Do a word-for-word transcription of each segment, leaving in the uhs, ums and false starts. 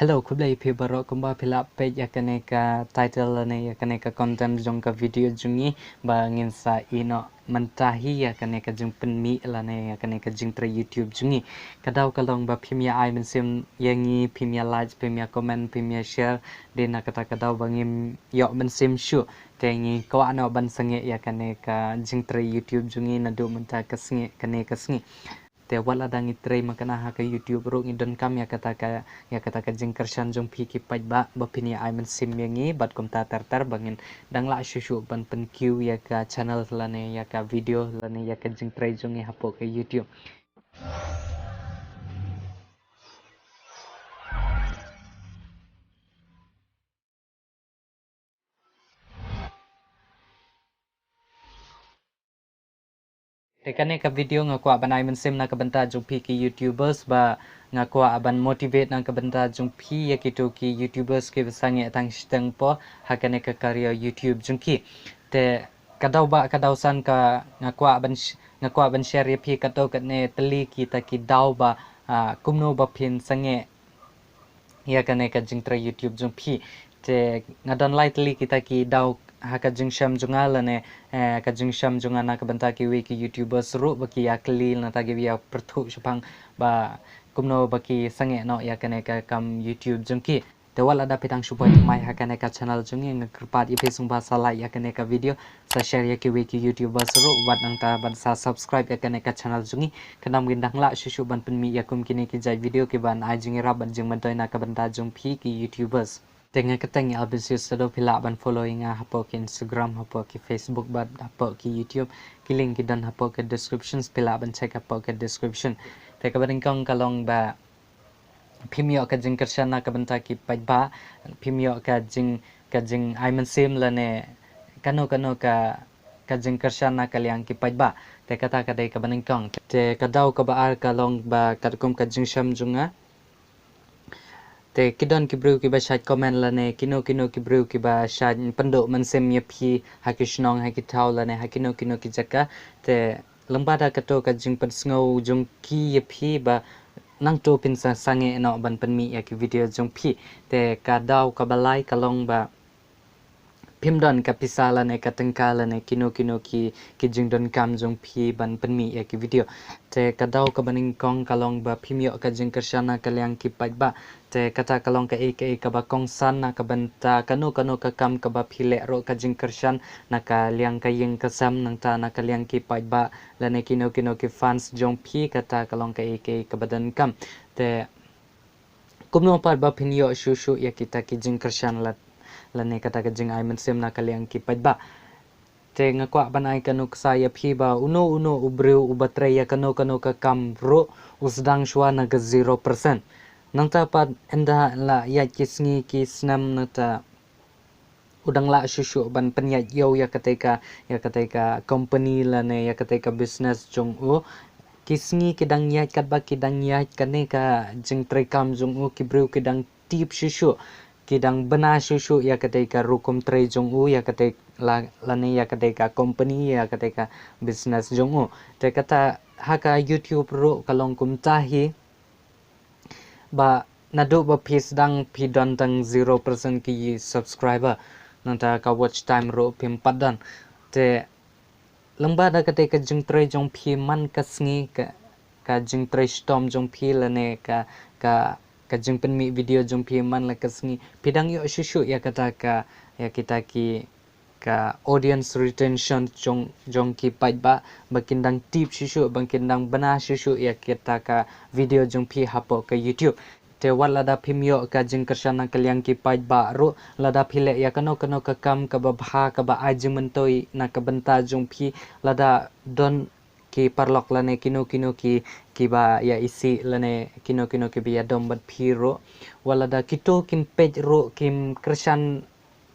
Hello, khublei phi baroh. Kumba phi la peit ïa kane ka title lane ïa kane ka content jong ka video jong ngi, ba ngin sa ïeh noh mynta hi ïa kane ka jingpynmih lane ïa kane ka jingtrei YouTube jong ngi. Ka daw ka long ba phim ïa ai mynsiem ïa ngi, phim ïa like, phim ïa comment, phim ïa share. Dei na kata ka daw ba ngim ïoh mynsiem shuh. Te ngi kwah noh ban sangeh ïa kane ka jingtrei YouTube jong ngi naduh mynta ka sngi, kane ka sngi. Te wat lada ngi trei makna ha ka YouTube ruh, ngi donkam ïa kata ka, ïa kata ka jingkyrshan jong phi ki paidbah ba phin ïa ai mynsiem ïa ngi, bad kumta ter ter ba ngin dang lah shuh shuh ban pynkiew ïa ka channel lane ïa ka video lane ïa ka jingtrei jong ngi hapoh ka YouTube. Te kane ka video nga kwah ban ai mynsiem na ka bynta jong phi ki YouTubers, ba nga kwah ban motivate na ka bynta jong phi ïa kito ki YouTubers kiba sangeh tang shiteng por ha kane ka career YouTube jong ki. Te ka daw ba ka daw san ka nga kwah ban sh-, nga kwah ban share ïa phi katto katne tylli kita ki daw ba, ah, kumno ba phin sangeh ïa kane ka jingtrei YouTube jong phi. Te nga don lai tylli kita ki daw ha ka jingshem jong nga lane, eh, ka jingshem jong nga na ka bynta kiwei ki YouTubers ruh ba ki ïa kylli nangta kiba ïa pyrthuh shaphang ba kumno ba ki sangeh noh ïa kane ka kam YouTube jong ki. Te wat lada phi dang shu poi thymmai ha kane ka channel jong ngi, nga kyrpad ïa phi sngewbha sa like ïa kane ka video, sa share ïa kiwei ki YouTubers ruh, wat nangta ban sa subscribe ïa kane ka channel jong ngi. Khnang ba ngin dang lah shuh shuh ban pynmih ïa kum kine ki jait video kiban ai jingïarap bad jingmyntoi na ka bynta jong phi ki YouTubers. Te nga kyrteng i Albin Siew Sadoo, phi lah ban follow ïa nga hapoh ki Instagram, hapoh ki Facebook bad hapoh ki YouTube. Ki link ki don hapoh ki descriptions, phi lah ban check hapoh ki description. Te kaba nyngkong ka long ba phim ïoh ka jingkyrshan na ka bynta ki paidbah, phim ïoh ka jing, ka jingai mynsiem lane kano kano ka, ka jingkyrshan na ka liang ki paidbah. Te kata ka dei kaba nyngkong. Te ka daw kaba ar ka long ba katkum ka jingshem jong nga, te ki don ki briew kiba shait comment lane kino kino ki briew kiba shait pynduh mynsiem ïa phi ha ki shnong, ha ki thaw lane ha kino kino ki jaka. Te lyngba da kato ka jingpynsngew jong ki ïa phi ba nangto phin sa sangeh noh ban pynmih ïa ki video jong phi. Te ka daw kaba lai ka long ba phim don ka pisa lane ka tyngka lane kino kino ki, ki jingdonkam jong phi ban pynmih ïa ki video. Te ka daw kaba nyngkong ka long ba phim ïoh ka jingkyrshan na ka liang ki paidbah. Te kata ka long kaei kaei kaba kongsan na ka bynta kano kano ka kam kaba phi leh ruh, ka jingkyrshan na ka liang ka ïing ka sem nangta na ka liang ki paidbah lane kino kino ki fans jong phi, kata ka long kaei kaei kaba donkam. Te kumno pat ba phin ïoh shuh shuh ïa kita ki jingkyrshan la, lane kata ka jingai mynsiem na ka liang ki paidbah. Te nga kwah ban ai ka nuksa ïa phi ba uno uno u briew uba trei ïa kano kano ka kam ruh u sdang shuwa na ka zero percent. Nangta pat ynda la ïaid ki sngi ki snem nangta u dang lah shuh shuh ban pynïaid ïew ïa katei ka, ïa katei ka company lane ïa katei ka business jong u. Ki sngi ki dang ïaid, katba ki dang ïaid kane ka jingtrei kam jong u, ki briew ki dang tip shuh shuh, ki dang bna shuh shuh ïa katei ka rukom trei jong u, ïa katei la, lane ïa katei ka company, ïa katei ka business jong u. Te kata ha ka YouTube ruh ka long kumta hi, ba naduh ba phi sdang phi don tang zero percent ki subscriber, nangta ka watch time ruh phim pat don. Te lyngba da katei ka jingtrei jong phi man ka sngi, ka, ka jingtrei shitom jong phi lane ka, ka, ka jingpynmih video jong phi man la ka sngi, phi dang ïoh shuh shuh ïa kata ka, ïa kita ki, ka audience retention jong, jong ki paidbah, ba kin dang tip shuh shuh, ba kin dang bna shuh shuh ïa kita ka video jong phi hapoh ka YouTube. Te wat lada phim ïoh ka jingkyrshan na ka liang ki paidbah ruh, lada phi leh ïa kano kano ka kam kaba bha, kaba ai jingmyntoi na ka bynta jong phi, lada don ki paralok lane kino kino ki, kiba ïa isih lane kino kino kiba ïadom bad phi ruh, wat lada kito kin peit ruh, kin kyrshan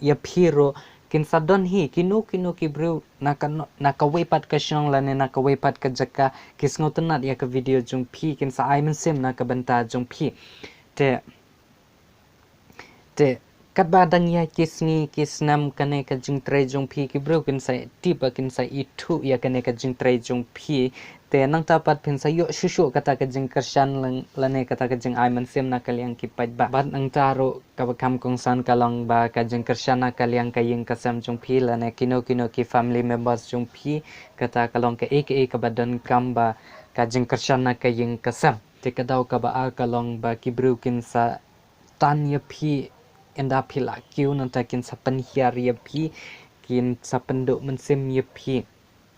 ïa phi ruh, kin sa don hi kino kino ki briew na ka, na kawei pat ka shnong lane na kawei pat ka jaka ki sngewtynnat ïa ka video jong phi, kin sa ai mynsiem na ka bynta jong phi. Te, te Katba dang ïaid ki sngi ki snem, kane ka jingtrei jong phi ki briew kin sa tip ba kin sa ithuh ïa kane ka jingtrei jong phi. Te nangta pat phin sa ïoh shuh shuh kata ka jingkyrshan lang, lane kata ka jingai mynsiem na ka liang ki paidbah. Bad nangta ruh kaba kham kongsan ka long ba ka jingkyrshan na ka liang ka ïing ka sem jong phi lane kino kino ki family members jong phi, kata ka long kaei kaei kaba donkam ba ka jingkyrshan na ka ïing ka sem. Te ka daw kaba ar ka long ba ki briew kin sa tan ïa phi, ynda phi la kiew nangta kin sa pynhiar ïa phi, kin sa pynduh mynsiem ïa phi.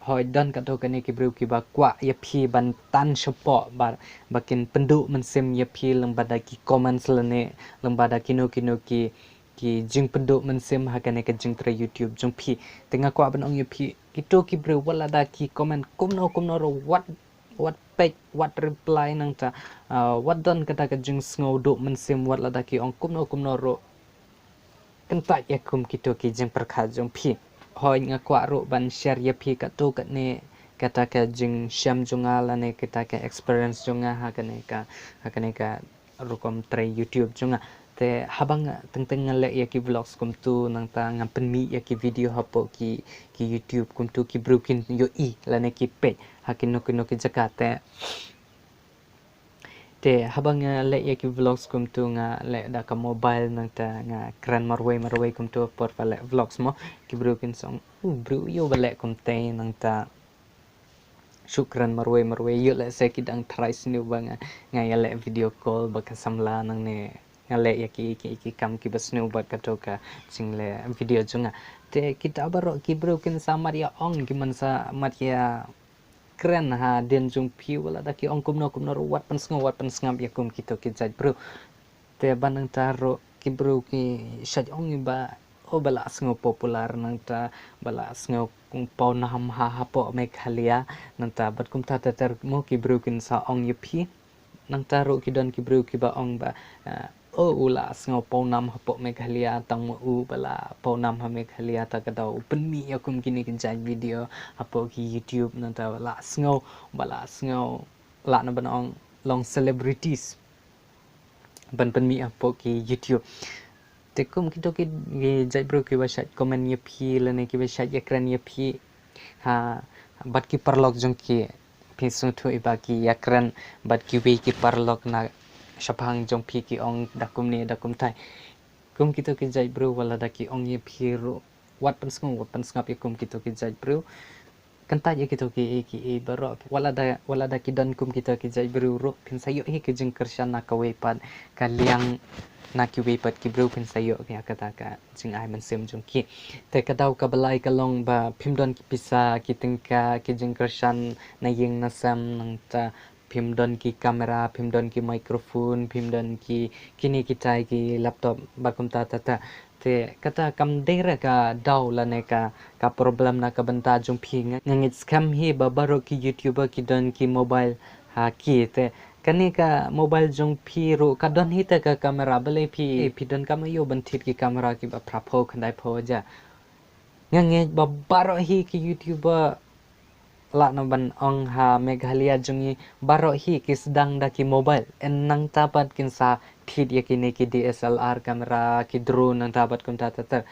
Hooid, don katto katne ki briew kiba kwah ïa phi ban tan shapoh ba, ba kin pynduh mynsiem ïa phi lyngba da ki comments lane lyngba da kino kino ki, ki jingpynduh mynsiem ha kane ka jingtrei YouTube jong phi. Te nga kwah ban ong ïa phi, kito ki briew wat lada ki comment kumno kumno ruh, wat, wat peit, wat reply nangta, ah, wat don kata ka jingsngew duh mynsiem, wat lada ki ong kumno kumno ruh, kyntait ïa kum kito ki jingpyrkhat jong phi. Hooid, nga kwah ruh ban share ïa phi katto katne kata ka jingshem jong nga lane kata ka experience jong nga ha kane ka, ha kane ka rukom trei YouTube jong nga. Te haba nga teng teng nga leh ïa ki vlogs kumtu nangta nga pynmih ïa ki video hapoh ki, ki YouTube kumtu, ki briew kin ïohi lane ki peit ha kino kino ki jaka. Te, te haba nga leh ïa ki vlogs kumtu nga leh da ka mobile nangta nga kren marwei marwei kumtu por ba leh vlogs mo, ki briew kin sa ong, u briew ïoh ba leh kumtei nangta shu kren marwei marwei. Ïoh lehse ki dang tharai sniew ba nga, nga ïaleh video call bad ka samla nangne nga leh ïa ki, ki, ki kam kiba sniew bad kato ka jingleh video jong nga. Te kita baroh ki briew kin sa mad ïa ong, ki man sa mad ïa kren hadien jong phi, wat lada ki ong kumno kumno ruh wat pynsngew, wat pynsngap ïa kum kito ki jait briew. Te ba nangta ruh ki briew ki shait ong ba, o ba la sngew popular nangta ba la sngew pawnam ha hapoh Meghalaya nangta bad kumta ter ter mo ki briew kin sa ong ïa phi. Nangta ruh ki don ki briew kiba ong ba, ah, o u la sngew pawnam hapoh Meghalaya, tang ma u ba la pawnam ha Meghalaya ta ka daw u pynmih ïa kum kine ki jait video hapoh ki YouTube nangta ba la sngew, ba la sngew lah na ban ong long celebrities ban pynmih hapoh ki YouTube. Te kum kito ki, ki jait briew kiba shait comment ïa phi lane kiba shait ïakren ïa phi ha bad ki paralok jong ki, phi sngewthuh i ba ki ïakren bad kiwei ki paralok na shaphang jong phi, ki ong da kumne da kumtai. Kum kito ki jait briew wat lada ki ong ïa phi ruh wat pynsngew, wat pynsngap ïa kum kito ki jait briew. Kyntait ïa kito kiei kiei baroh. Wat lada, wat lada ki don kum kito ki jait briew ruh phin sa ïoh hi ka jingkyrshan na kawei pat ka liang, na kiwei pat ki briew phin sa ïoh ïa kata ka jingai mynsiem jong ki. Te ka daw kaba lai ka long ba phim don ki pisa, ki tyngka, ki jingkyrshan na ïing na sem nangta phim don ki camera, phim don ki microphone, phim don ki kine kitai ki laptop bad kumta ta ta. Te kata kam dei re ka daw lane ka, ka problem na ka bynta jong phi. Nga, nga ngeit skhem hi ba baroh ki YouTuber ki don ki mobile ha ki. Te kane ka mobile jong phi ruh ka don hi te ka camera, balei phi, phi donkam aïu ban thied ki camera kiba phra phew khyndai phew hajar? Nga ngeit ba baroh hi ki YouTuber lah na ban ong ha Meghalaya jong ngi baroh hi ki sdang da ki mobile. Hynrei nangta pat kin sa thied ïa kine ki D S L R camera, ki drone nangta pat kumta ter ter.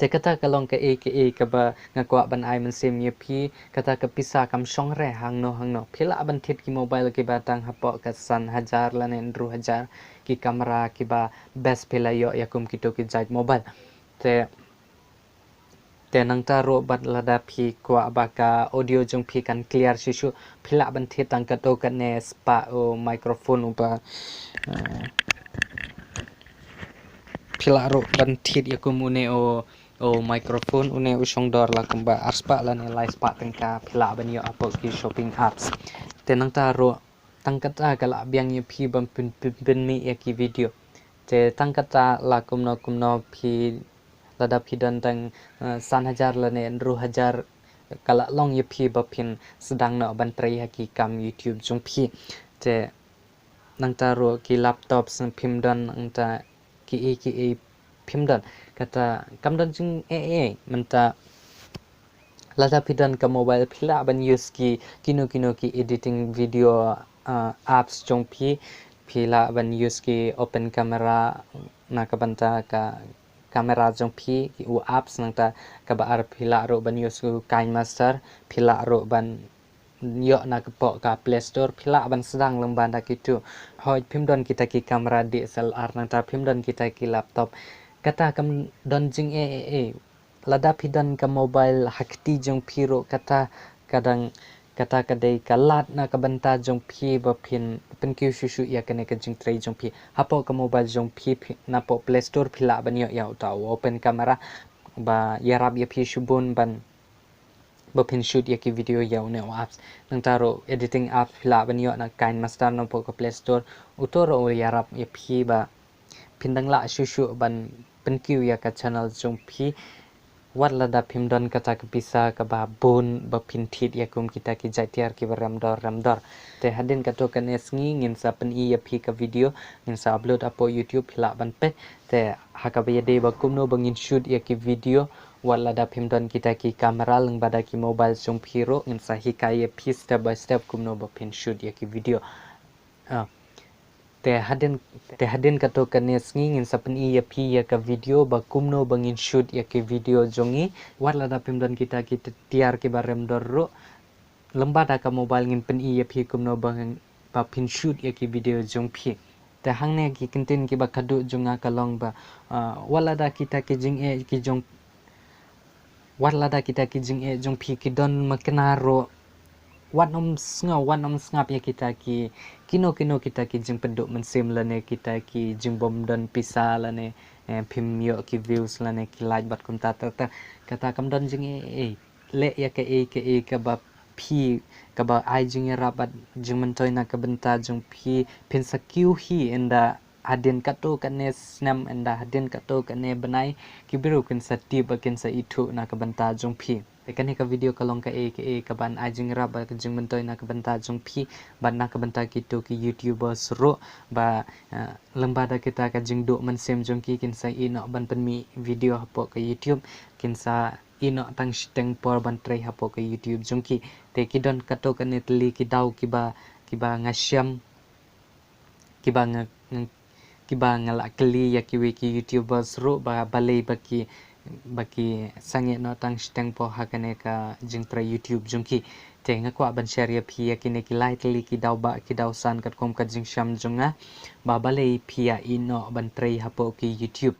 Te kata ka long kaei kaei kaba nga kwah ban ai mynsiem ïa phi, kata ka pisa kam shong re hangno hangno. Phi lah ban thied ki mobile kiba tang hapoh ka san hajar lane hynriew hajar, ki camera kiba best phi la ïoh ïa kum kito ki jait mobile. Te Te nangta ruh bad lada phi kwah ba ka audio jong phi kan clear shuh shuh, phi lah ban thied tang katto katne spah u microphone uba, eh, phi lah ruh ban thied ïa kum une u, u microphone une u shong dor la kumba ar spah lane lai spah tyngka, phi lah ban ïoh hapoh ki shopping apps. Te nangta ruh tang kata ka lah biang ïa phi ban pyn, pyn, pynmih ïa ki video. Te tang kata la kumno kumno phi, lada phi don tang, eh, san hajar lane hynriew hajar, ka lah long ïa phi ba phin sdang noh ban trei ha ki kam YouTube jong phi. Te nangta ruh ki laptop sngewbha phim don, nangta kiei kiei phim don. Kata kam don jingeh eh, mynta lada phi don ka mobile phi lah ban use ki kino kino ki editing video, ah, apps jong phi, phi lah ban use ki open camera na ka bynta ka kamera jong phi, u apps nangta kaba ar phi lah ruh ban use u KineMaster, phi lah ruh ban ïoh na ka poh ka Play Store, phi lah ban sdang lyngba da kitu. Hooid phim don kita ki kamera D S L R nangta phim don kita ki laptop. Kata kam don jingeh eh eh. Lada phi don ka mobile ha kti jong phi ruh kata ka dang kata ka dei ka lad na ka bynta jong phi ba phin pynkiew shuh shuh ïa kane ka jingtrei jong phi. Hapoh ka mobile jong phi, phi napoh Play Store phi lah ban ïoh ïa uta u open camera ba ïarap ïa phi shibun ban ba phin shoot ïa ki video ïa une u apps. Nangta ruh editing apps phi lah ban ïoh na KineMaster napoh ka Play Store. Uto ruh u ïarap ïa phi ba phin dang lah shuh shuh ban pynkiew ïa ka channel jong phi. Wat lada phim don kata ka pisa kaba bun ba phin thied ïa kum kita ki jait tiar kiba rem dor rem dor. Te hadien kato kane sngi ngin sa pyni ïa phi ka video, ngin sa upload hapoh YouTube, phi lah ban peit. Te ha kaba ïadei ba kumno ba ngin shoot ïa ki video, wat lada phim don kita ki kamera lyngba da ki mobile jong phi ruh, ngin sa hikai ïa phi step by step kumno ba phin shoot ïa ki video. Ah. Te hadien, te hadien kato kane sngi ngin sa pyni ïa phi ïa ka video ba kumno ba ngin shoot ïa ki video jong ngi. Wat lada phim don kita ki t-, tiar kiba rem dor ruh, lyngba da ka mobile ngin pyni ïa phi kumno ba ngin, ba phin shoot ïa ki video jong phi. Te hangne ki kyntien kiba khadduh jong nga ka long ba, ah, wat lada kita ki jingeh ki jong, wat lada kita ki jingeh jong phi ki don makna ruh, wat nym sngew, wat nym sngap ïa kita ki, kino kino kita ki jingpynduh mynsiem lane kita ki jingbym don pisa lane, eh, phim ïoh ki views lane ki like bad kumta ter ter. Kata kam don jingeh eh eh. Leh ïa kaei kaei kaba phi, kaba ai jingïarap bad jingmyntoi na ka bynta jong phi, phin sa kiew hi ynda hadien kato kane snem, ynda hadien kato kane bnai, ki briew kin sa tip bad kin sa ithuh na ka bynta jong phi. Te kane ka video ka long kaei kaei kaban ai jingïarap bad ka jingmyntoi na ka bynta jong phi bad na ka bynta kito ki YouTubers ruh ba, eh, lyngba da kita ka jingduh mynsiem jong ki kin sa ïeh noh ban pynmih video hapoh ka YouTube, kin sa ïeh noh tang shiteng por ban trei hapoh ka YouTube jong ki. Te ki don kato kane tylli ki daw kiba, kiba nga shem, kiba nga, nga, kiba nga la kylli ïa kiwei ki YouTubers ruh ba balei ba ki, ba ki sangeh noh tang shiteng por ha kane ka jingtrei YouTube jong ki. Te nga kwah ban share ïa phi ïa kine ki lai tylli ki daw ba ki daw san katkum ka jingshem jong nga ba balei phi ïa ïeh noh ban trei hapoh ki YouTube.